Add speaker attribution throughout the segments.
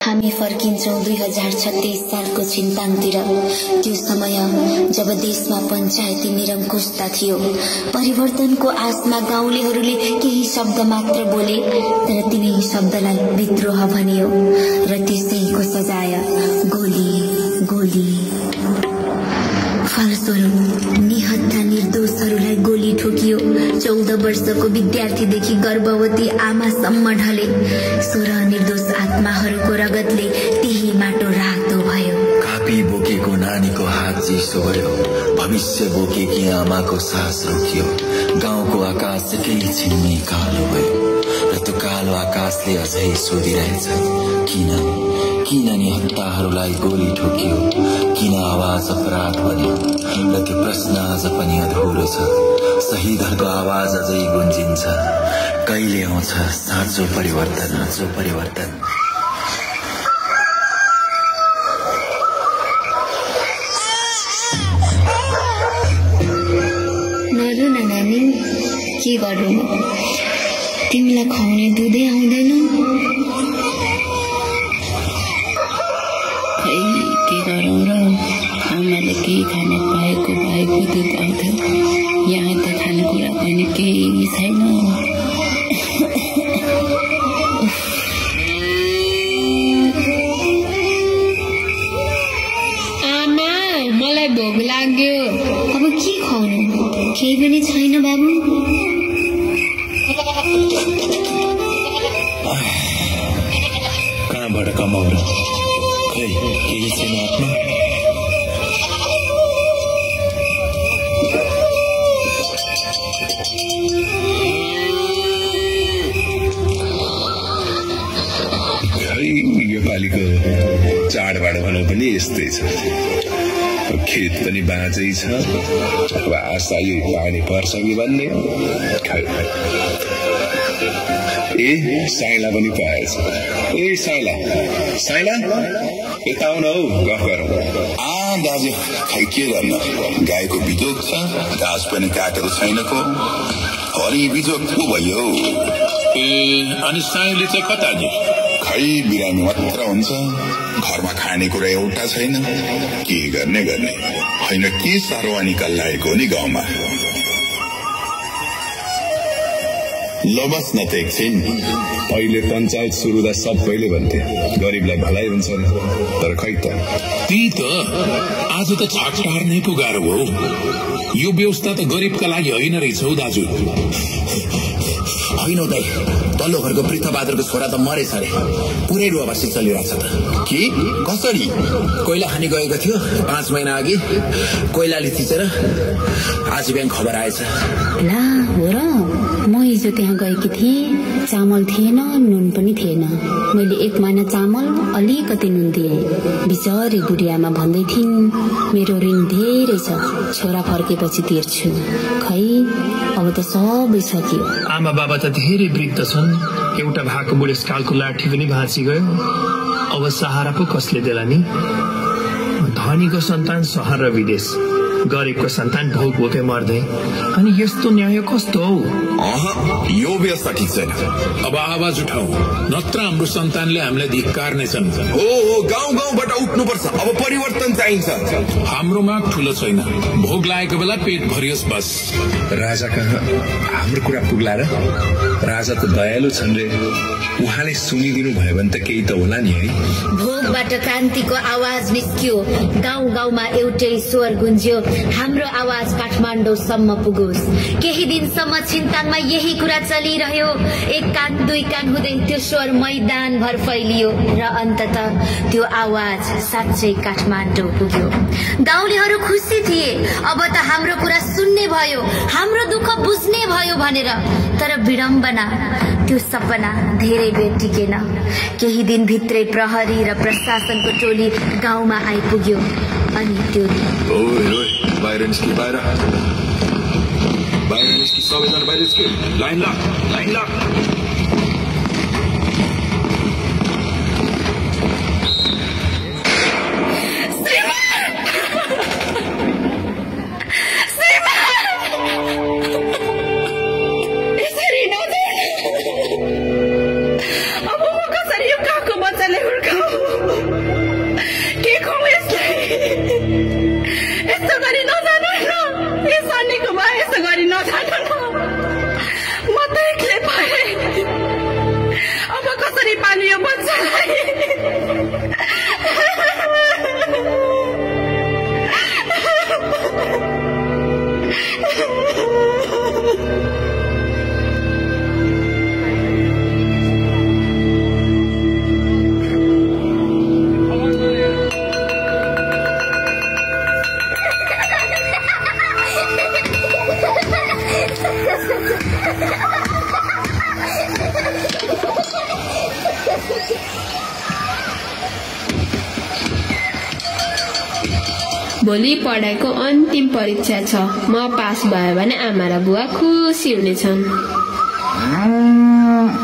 Speaker 1: हामी फर्किन्छौं 2036 सालको छिन्ताङतिर। त्यो समय जब देशमा पञ्चायती निरङ्कुशता थियो। परिवर्तनको आशमा गाउँलेहरूले केही शब्द मात्र बोले, तर तिनै शब्दलाई विद्रोह भनियो र त्यसैको सजाय गोली गोली। फलस्वरूप निहत्था निर्दोषहरूलाई गोली ठोकियो। 14 वर्षको विद्यार्थीदेखि गर्भवती आमासम्म ढले। 16 निर्दोष आत्माहरूको रगतले त्यही माटो रातो भयो।
Speaker 2: कापी बोकेको नानीको हात चिसो भयो। भविष्य बोकेकी आमाको सास रोकियो। गाउँको आकाश एकै छिन्ने कालो भयो र त्यो कालो आकाशले अझै सोधिरहेछ, किन निहत्ताहरूलाई गोली ठोकियो, किन आवाज अपराध बन्यो? र त्यो प्रश्न आज पनि अधुरो छ। शहीदहरूको आवाज अझै गुन्जिन्छ। कहिले आउँछ साँचो परिवर्तन?
Speaker 1: नरुन नानी, के गर्नु? तिमीलाई खुवाउने दुधै आउँदैन?
Speaker 3: खै के गरौँ र, आमाले केही खान पाएको दुध आउँथ्यो। यहाँ त खानेकुरा पनि केही छैन।
Speaker 1: आमा, मलाई भोक लाग्यो। अब के खुवाउनु? केही पनि छैन बाबु?
Speaker 2: कहाँबाट कमाउ र? खै केही छैन हातमा।
Speaker 4: योपालिको चाडबाड भनौँ पनि यस्तै छ। खेत पनि बाँझै छ। अब आशा यो पानी पर्छ कि भन्ने। ए साइला पनि पाएछ। ए साइला यता आउन हौ, गफ गरौँ।
Speaker 5: दाजु, खै के गर्न, गाईको बिजोग छ, घाँस पनि काटेको छैनको। हरि बिजोग पो भयो।
Speaker 6: ए अनि साइले चाहिँ कता नि?
Speaker 5: खै बिरामी मात्र हुन्छ। घरमा खानेकुरा एउटा छैन। के गर्ने होइन, के सारुवा निकाल लागेको नि गाउँमा। ल बस् न त एकछिन।
Speaker 4: पहिले पञ्चायत सुरु हुँदा सबैले भन्थे गरिबलाई भलाइ हुन्छ, तर खै त।
Speaker 6: त्यही त, आज त छाकटार नै पो गाह्रो हो। यो व्यवस्था त गरिबका लागि होइन रहेछ हौ दाजु।
Speaker 7: होइन दाइ, तल्लो घरको पृथ्वबहादुरको छोरा त मरेछ अरे। पुरै रुवासी चलिरहेछ त।
Speaker 5: के कसरी?
Speaker 7: कोइला खानी गएको थियो 5 महिना अघि। कोइलाले थिचेर आज बिहान खबर आएछ।
Speaker 1: ला हो र, म हिजो त्यहाँ गएकी थिएँ। चामल थिएन, नुन पनि थिएन। मैले 1 महिना चामल, अलिकति नुन दिएँ। बिचारी बुढी आमा भन्दै थिइन्, मेरो ऋण धेरै छ, छोरा फर्केपछि तिर्छु। खै अब त सबै सकियो।
Speaker 8: आमा बाबा त धेरै वृद्ध छन्। एउटा भाको बुढेसकालको लाठी पनि भाँची गयो। अब सहारा पो कसले देला नि? धनीको सन्तान सहर र विदेश, गरिबको सन्तान भोक भोकै मर्दै। अनि यस्तो न्याय कस्तो हौ?
Speaker 5: यो व्यवस्था ठिक छैन।
Speaker 6: अब आवाज उठाऊ, नत्र हाम्रो सन्तानले हामीलाई धिक्कार्नेछन्।
Speaker 5: हो गाउँबाट उठ्नुपर्छ। अब परिवर्तन चाहिन्छ।
Speaker 6: हाम्रोमा ठुलो छैन, भोग लागेको बेला पेट भरियोस् बस।
Speaker 4: राजा कहाँ हाम्रो कुरा पुग्ला र? राजा त दयालु छन् रे। उहाँले सुनिदिनु भयो भने त केही त होला नि है।
Speaker 1: भोगबाट क्रान्तिको आवाज निस्कियो। गाउँमा एउटै स्वर गुन्ज्यो, हाम्रो आवाज काठमाडौँसम्म पुगोस्। केही दिनसम्म छिन्ताङमा यही कुरा चलिरह्यो। 1 कान 2 कान हुँदै त्यो स्वर मैदान भर फैलियो र अन्ततः त्यो आवाज साँच्चै काठमाडौँ पुग्यो। गाउँलेहरू खुसी थिए, अब त हाम्रो कुरा सुन्ने भयो, हाम्रो दुःख बुझ्ने भयो भनेर। तर विडम्बना, त्यो सपना धेरै बेर टिकेन। केही दिन भित्रै प्रहरी र प्रशासनको टोली गाउँमा आइपुग्यो। अनि त्यो
Speaker 5: बाहिर निस्कि, सबैजना बाहिर निस्कि। Line lock.
Speaker 3: अब म कसरी यो काको बच्चाले हुर्काऊ?
Speaker 9: भोलि पढाइको अन्तिम परीक्षा छ। म पास भयो भने आमा र बुवा खुसी हुनेछन्।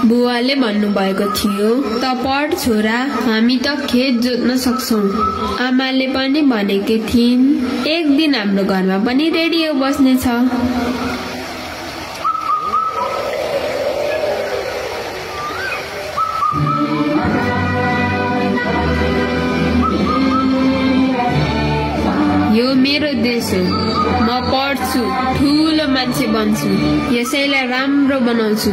Speaker 9: बुवाले भन्नुभएको थियो, त पढ छोरा, हामी त खेत जोत्न सक्छौं। आमाले पनि भनेकी थिइन्, एक दिन हाम्रो घरमा पनि रेडियो बस्नेछ। यो मेरो देश हो, म पढ्छु, ठूलो मान्छे बन्छु, यसैलाई राम्रो बनाउँछु।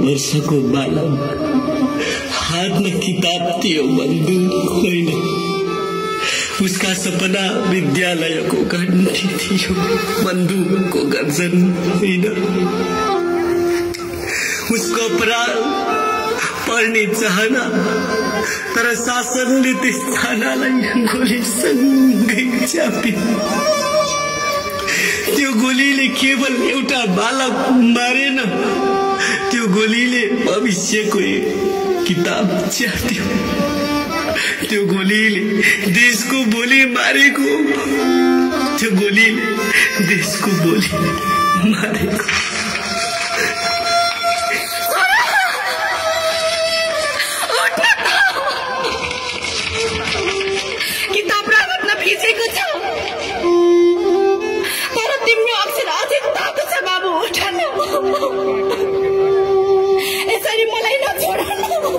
Speaker 10: वर्षको बालक हातमा किताब थियो, बन्दुक होइन। उसका सपना विद्यालयको घन्टी थियो, बन्दुकको गर्जन होइन। उसको प्राण पढ्ने चाहना, तर शासनले त्यस चाहनालाई गोलीसँगै च्याप्यो। त्यो गोलीले केवल एउटा बालक मारेन, त्यो गोलीले भविष्यको किताब च्यात्यो। त्यो गोलीले देशको बोली मारेको, त्यो गोलीले देशको बोली मारेको।
Speaker 9: किताब राख्न भिजेको छ, तर तिम्रो अक्षर अझै तातो छ बाबु, उठ न। यसरी मलाई नछोड बाबु।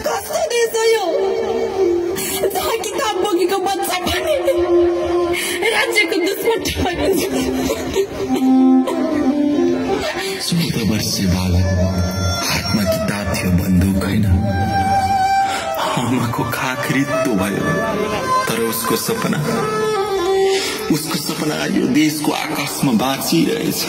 Speaker 9: कस्तो देश हो यो, जहाँ किताब बोकेको बच्चा पनि राज्यको दुश्मन ठहरिन्छ।
Speaker 2: 14 वर्षीय बालक, हातमा किताब थियो, बन्दुक होइन। आमाको खाक रित्तो भयो, तर उसको सपना यो देशको आकाशमा बाँचिरहेछ।